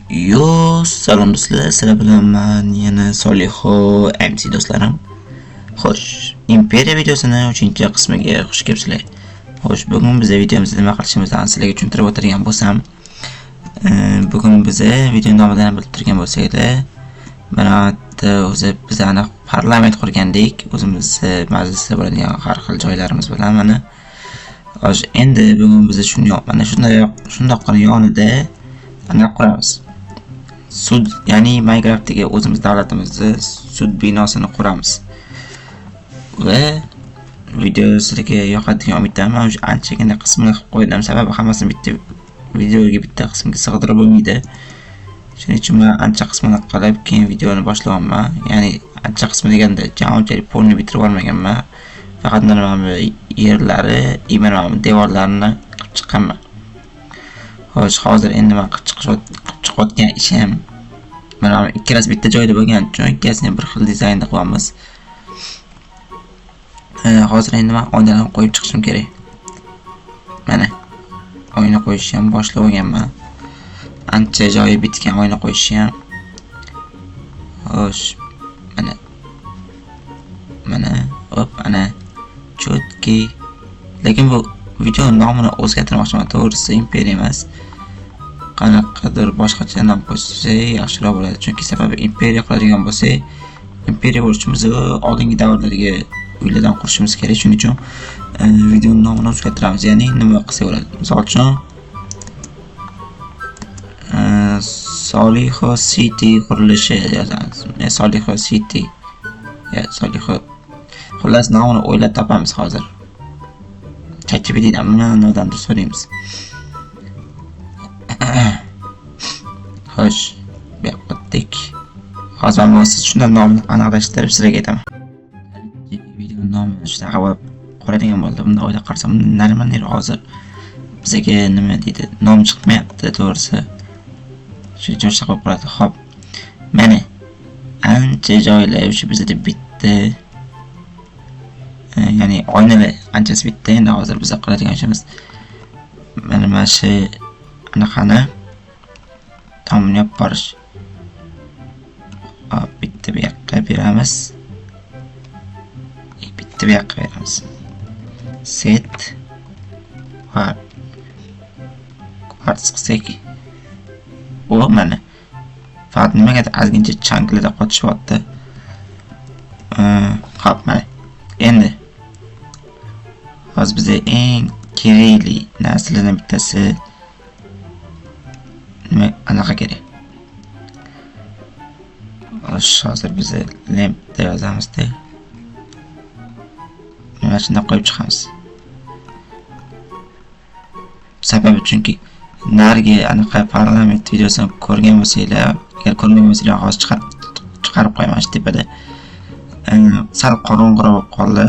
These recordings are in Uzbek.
Yo, salom do'stlar, sizlar bilan man yana Soliho MC do'stlarim. Xo'sh, Imperiya videosini 3-qismiga xush kelibsizlar. Xo'sh, bugun biz videomizda nima qilishimizni sizlarga tushuntirib o'tirgan bo'lsam, bugun biz video nomidan bilib turgan bo'lsanglar, mana o'zi biz aniq parlament qurgandik, o'zimizni majlisda bo'ladigan har xil joylarimiz bilan mana. Xo'sh, endi bugun biz shuni mana shunday shundoqqina yonida aniq quramiz. Sud, ya'ni Minecraftdagi o'zimiz davlatimizni sud binosini quramiz. Va video sizlarga yoqadigan umiddaman. Men o'sha anchagina qismini qilib qo'ydim. Sababi hammasini bitta videoga bitta qismga sig'dirib bo'lmaydi. Shuning uchun men ancha qismini qilib, keyin videoni boshlayapman. Ya'ni ancha qismi deganda unchalik polni bitirib olmaganman. Faqat mana bu yerlari, mana bu devorlarini qilib chiqqanman. Xo'sh, hozir endi men qilib chiqayotgan ishim mana bu ikkalasi bitta joyda bo'lgani uchun ikkalasini bir xil dizaynda qilyapmiz. Hozir endi men oynalarni qo'yib chiqishim kerak. Mana oyna qo'yishni ham boshlab olganman. Ancha joyi bitgan oyna qo'yishni ham. Xo'sh, mana. Mana, hop, ana. Chotki. Lekin bu video nomini o'zgartirmoqchiman, to'g'risi Imperiya emas. Qanaqadir boshqacha nom qo'ysak yaxshiroq bo'ladi. Chunki sababi Imperiya qiladigan bo'lsak, Imperiya bo'lish uchun biz oldingi davrlarga uylardan qurishimiz kerak. Shuning uchun video nomini o'zgartiramiz. Ya'ni nima qilsak bo'ladi? Misol uchun Soliho City qurilishi yozamiz. Soliho City. Ya Soliho. Xullas nomini o'ylab topamiz hozir. ChatGPTdan nimadandir so'raymiz. Xo'sh, bu yoqqa o'tdik. Hozir men siz shundan nomini aniqlashtirib sizlarga aytaman. Video nomini shunaqa bo'lib qoladigan bo'ldi. Bunda o'ylab qarasam, nimadir hozir bizga nima deydi, nom chiqmayapti to'g'risi. Shu joycha bo'lib qoladi. Xo'p. Mana ancha joylar o'sha bizda bitta, ya'ni oynalar anchasi bitta. Endi hozir biz qiladigan ishimiz mana shu anaqani tomini yopib borish. Hop, bitta bu yoqqa beramiz. Bitta bu yoqqa beramiz. Set va kvarts qilsak, o mana. Faqat nimagadir ozgincha chanklarda qotishyapti. Hop, mana. Endi hozir bizga eng kerakli narsalardan bittasi nima anaqa kerak. Xo'sh, hozir biz lempda yozamizda. Mana shunday qo'yib chiqamiz. Sababi chunki narigi anaqa parlament videosini ko'rgan bo'lsanglar, agar ko'rmagan bo'lsanglar hozir chiqarib qo'yaman shu tepada. Sal qorong'iroq bo'lib qoldi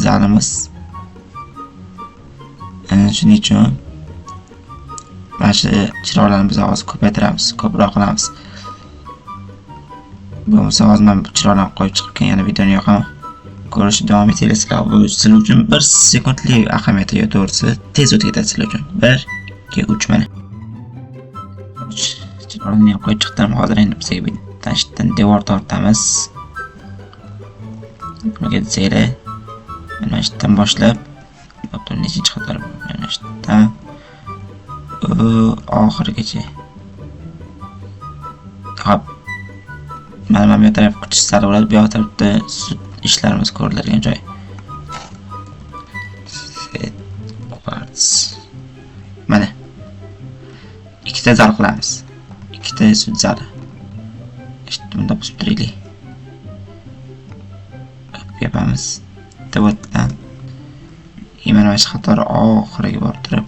zalimiz. Shuning uchun mana shu chiroqlarni biz hozir ko'paytiramiz, ko'proq qilamiz. Bo'lmasa hozir men bu chiroqlarni qo'yib chiqib keyin yana videoni yoqaman. Ko'rishni davom etinglar sizlar. Bu sizlar uchun 1 sekundlik ahamiyati yo'q, to'g'risi. Tez o'tib ketadi sizlar uchun. 1 2 3 mana. Chiroqlarni ham qo'yib chiqdim. Hozir endi bizga bitta shitdan devor tortamiz. Nimaga desanglar, mana shu yerdan boshlab, nechinchi qator, mana shu yerdan oxirigacha. Hop. Mana bu taraf kutish zali bo'ladi, bu yoq tarafda sud ishlarimiz ko'riladigan joy. Set quartz. Mana. Ikkita zal qilamiz. Ikkita sud zali. Ishni bunda bosib turaylik. Yopamiz. Bitta bu yerdan. Mana shu qator oxiriga borib turib,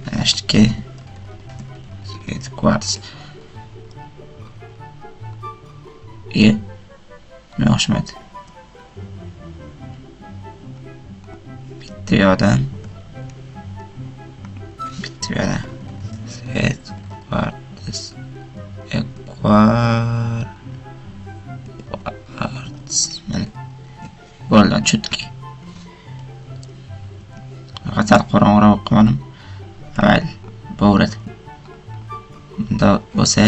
mana shu yerga set quartz. Nima o'xshamadi. Bitta yoqdan, bitta bu yoqdan. Set quartz. Quartz. Mana. Bo'ldi, chutki. Faqat sal qorong'iroq qilmadim. Mayli, bo'laveradi. Bundoq bo'lsa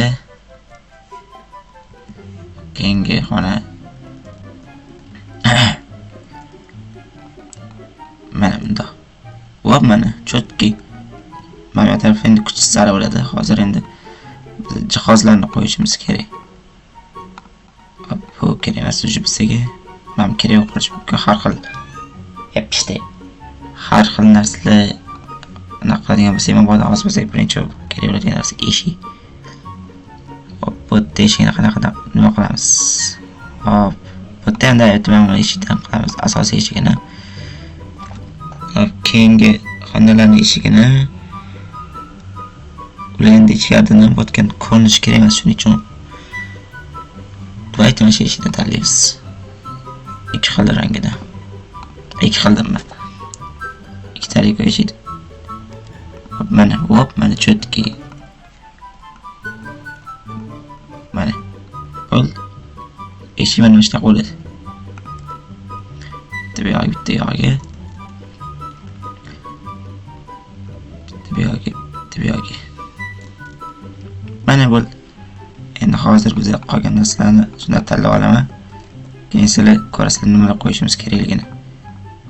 keyingi xona mana bundoq. Hop, mana cho'tki. Mana bu taraf endi kuchsiz sara bo'ladi. Hozir endi jihozlarni qo'yishimiz kerak. Hop, bu kerak emas уже bizga. Mana kerak qilish mumkin har xil. Yapishdi. Har xil narsalar anaqa qiladigan bo'lsak, mabodo hozir bizga birinchi kerak bo'ladigan narsa eshik. Hop, bu yerda eshikni qanaqa nima qilamiz? Hop, bu yerda ham aytman, eshikdan qilamiz asosiy eshigini. Hop, keyingi xonalarning eshigini ular endi ichkaridan botgan ko'rinishi kerak emas, shuning uchun давайте mana shu eshikni tanlaymiz. Ikki xil rangida. Ikki xil nima? Ikkitalik eshik. Hop, mana, hop, mana cho'tki. Mana. Bo'ldi. Eshik mana shunaqa bo'ladi. Bitta bu yog'iga, bitta yog'iga. Bitta bu yog'iga, bitta bu yog'iga. Mana bo'ldi. Endi hozir biz qolgan narsalarni shunday tanlab olaman. Keyin sizlar ko'rasizlar nimalar qo'yishimiz kerakligini.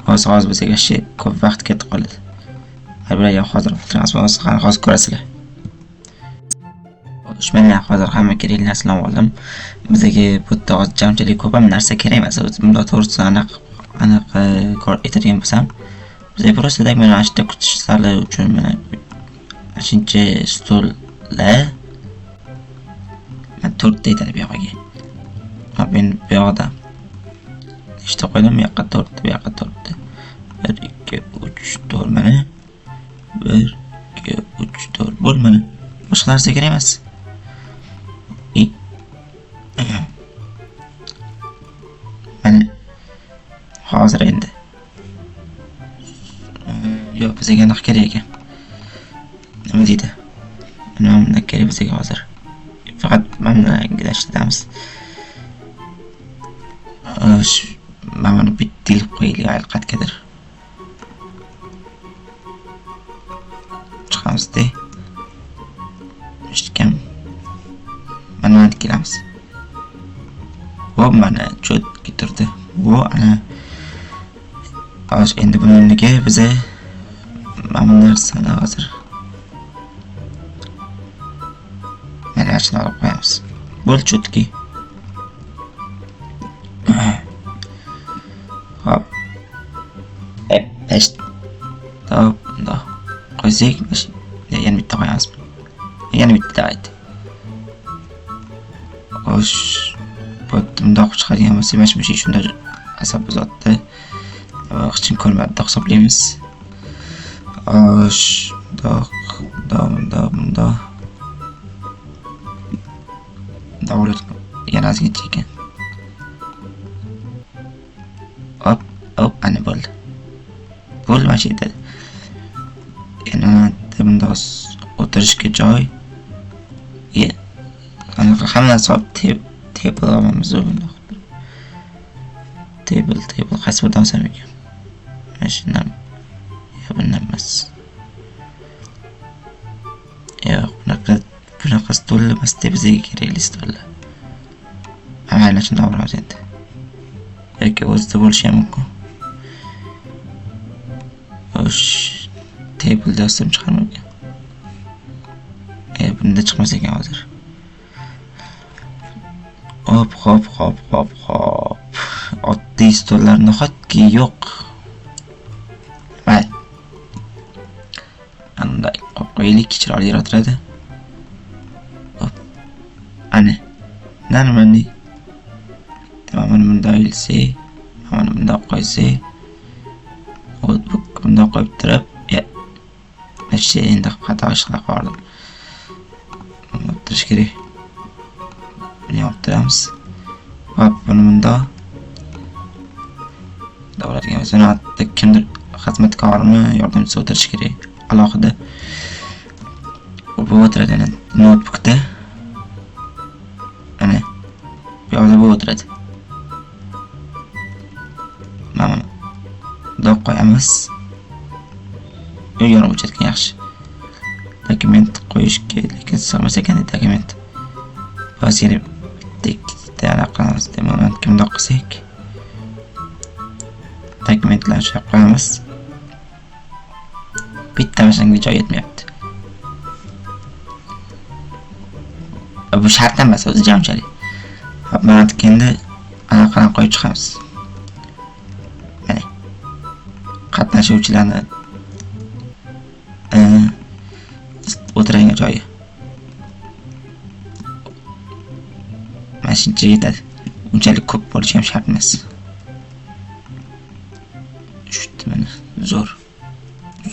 Hozir bizga shu ko'p vaqt ketib qoladi. Har bir ham hozir o'tiramiz, hozir ko'rasizlar. Mana hozir hamma kerakli narsalarni oldim. Bizga bu yerda hozir jamchilik ko'p ham narsa kerak emas. Bundoq to'g'risi aniq aytadigan bo'lsam, bizga просто так mana shu yerda kutish zali uchun mana shuncha stollar mana to'rtta yetadi bu yoqqa. Hop, endi bu yoqda nechta qo'ydim? Bu yoqqa to'rtta, bu yoqqa to'rtta. 1 2 3 4 mana. 1 2 3 4 bo'l mana. Boshqa narsa kerak emas. Mana hozir endi. Yo'q, bizga aniq kerak ekan. Nima deydi? Nima bundan kerak bizga hozir? Faqat mana bundan ishlatamiz. Mana buni bitta ilib qo'yaylik, qayergadir. Chiqamiz-da. Eshitgan. Mana mana kelamiz. Hop, mana cho'tki turdi. Bu ana hozir endi buni o'rniga biza mana bu narsani hozir mana shuni olib qo'yamiz. Bo'l cho'tki. Hop. Hop, bundoq qo'ysak, yana bitta qo'yamiz. Yana bitta давайте. Xo'sh, bu bundoq chiqadigan bo'lsa, mana shu shunda asab buzatdi. Hech kim ko'rmadi deb hisoblaymiz. Xo'sh, bundoq, bundoq, bundoq, bundoq. Davlat yana ozgincha ekan. Hop, hop, ana bo'ldi. Bo'ldi mana shu yerda. Yana bundoq o'tirishga joy. Anaqa hamma narsa olib table olamiz bundoq. Table qaysi biridan olsam ekan? Mana shundan. Yo, bundan emas. Yo'q, bunaqa stollar emas, bizga kerakli stollar. Mayli, shundan olamiz endi. Yoki o'zida bo'lishi ham mumkin. Xo'sh, table yozsam chiqarmagan. Bunda chiqmas ekan hozir. Hop, hop, hop, hop, hop. Oddiy stollar nahotki yo'q. Mayli. Bunday qo'yib qo'yaylik, chiroyli o'tiradi. Hop. Ana. Normalniy. Tamam, buni bunday ilsak, mana buni bundoq qo'ysak, bundoq qo'yib turib, shu endi xato ish qilib qoldim. Buni olib turish kerak. Buni olib turamiz. Hop, buni bundoq davlatga masalan kimdir xizmatkormi yordamchisi o'tirishi kerak alohida. Bu o'tiradi ana noutbukda. Ana bu yoqda bu o'tiradi. Mana buni bundoq qo'yamiz. Yo'q, yorug' o'chirgan yaxshi. Dokument qo'yish kerak, lekin sig'mas ekan dokument. Bas yana bitta ikkita anaqa qilamiz. Demak, bundoq qilsak, dokumentlarni ushlab qo'yamiz. Bitta mashinaga joy yetmayapti. Bu shart emas o'zi unchalik. Hop, mana endi anaqani qo'yib chiqamiz. Mana qatnashuvchilarni o'tiradigan joyi. Mana shuncha yetadi. Unchalik ko'p bo'lishi ham shart emas. Tushdi mana. Zo'r.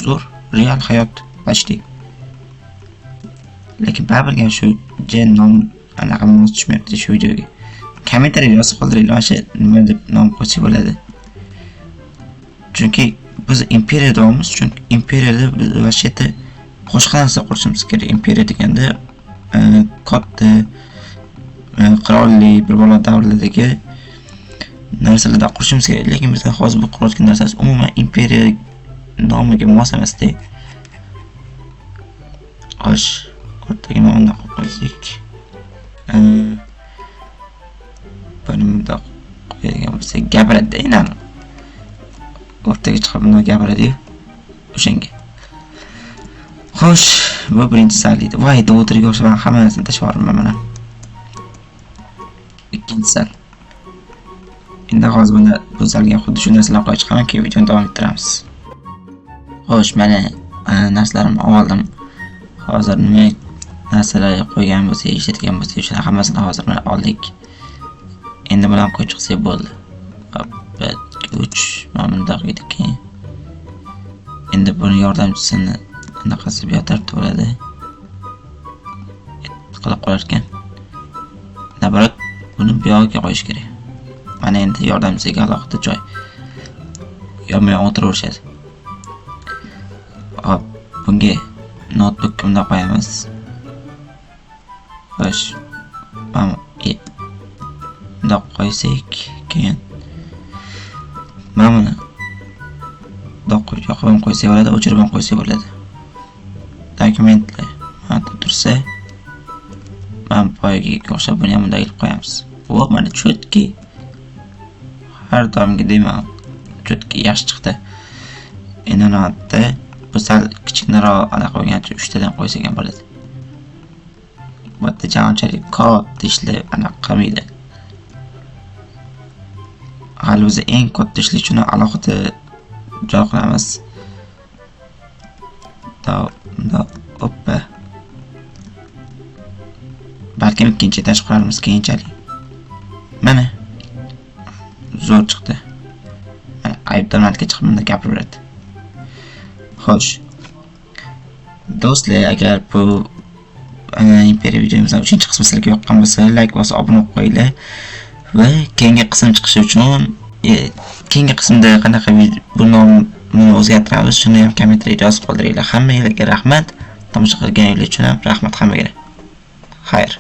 Zo'r. Real hayot почти. Lekin baribir shu nom anaqa mos tushmayapti shu videoga. Kommentariy yozib qoldiringlar, mana shu nima deb nom qo'ysak bo'ladi. Chunki biz imperiyadamiz, chunki imperiyada biz вообще-то boshqa narsa qurishimiz kerak. Imperiya deganda katta qirollik bir bola davrlardagi narsalarda qurishimiz kerak. Lekin bizda hozir bu qurayotgan narsamiz umuman imperiya nomiga mos emasda. Xo'sh, o'rtaga mana bundoq qo'yib qo'ysak, buni bundoq qo'yadigan bo'lsak gapiradi-da, endi o'rtaga chiqib bundoq gapiradi-yu o'shanga. Xo'sh, bu birinchi sal edi. Voy, dovdirga o'xshab hamma narsani tashlab yuboribman mana. Ikkinchi sal. Endi hozir buni bu zalga xuddi shu narsalarni qo'yib chiqaman, keyin videoni davom ettiramiz. Xo'sh, mana narsalarimni oldim. Hozir nima narsalar qo'ygan bo'lsak, ishlatgan bo'lsak, o'shalar hammasini hozir mana oldik. Endi bularni qo'yib chiqsak bo'ldi. Hop, 1, 2, 3, mana bundoq edi keyin. Endi buni yordamchisini anaqasi bu yoq tarafda bo'ladi. Qilib qolar ekan. Nabarat buni bu yoqqa qo'yish kerak. Mana endi yordamchisiga alohida joy. Yonma-yon o'tiraverishadi. Hop, bunga notebook bundoq qo'yamiz. Xo'sh, mana bundoq qo'ysak, keyin mana buni bundoq qo'yib yoqib ham qo'ysak bo'ladi, o'chirib ham qo'ysak bo'ladi. Dokumentlar mana bu tursa, mana poyiga o'xshab buni ham bunday ilib qo'yamiz. O, mana cho'tki. Har doimgidek mana cho'tki yaxshi chiqdi. Endi navbatda bu sal kichkinaroq anaqa bo'lgani uchun 3 tadan qo'ysak ham bo'ladi. Bu yerda unchalik katta ishlar anaqa qilmaydi. Hali o'zi eng katta ishlar uchun alohida joy qilamiz. Bundoq, oppa. Balkim ikkinchi etaj qurarmiz keyinchalik. Mana zo'r chiqdi. Mana aybdorlarga chiqib bunda gapiraveradi. Xo'sh. Do'stlar, agar bu imperiya videomizning 3-qismi sizlarga yoqqan bo'lsa, like bosib obuna bo'lib qo'yinglar va keyingi qism chiqishi uchun keyingi qismda qanaqa bu nomni o'zgartiramiz, shuni ham kommentariyada yozib qoldiringlar. Hammanglarga rahmat. Tomosha qilganinglar uchun ham rahmat hammaga. Xayr.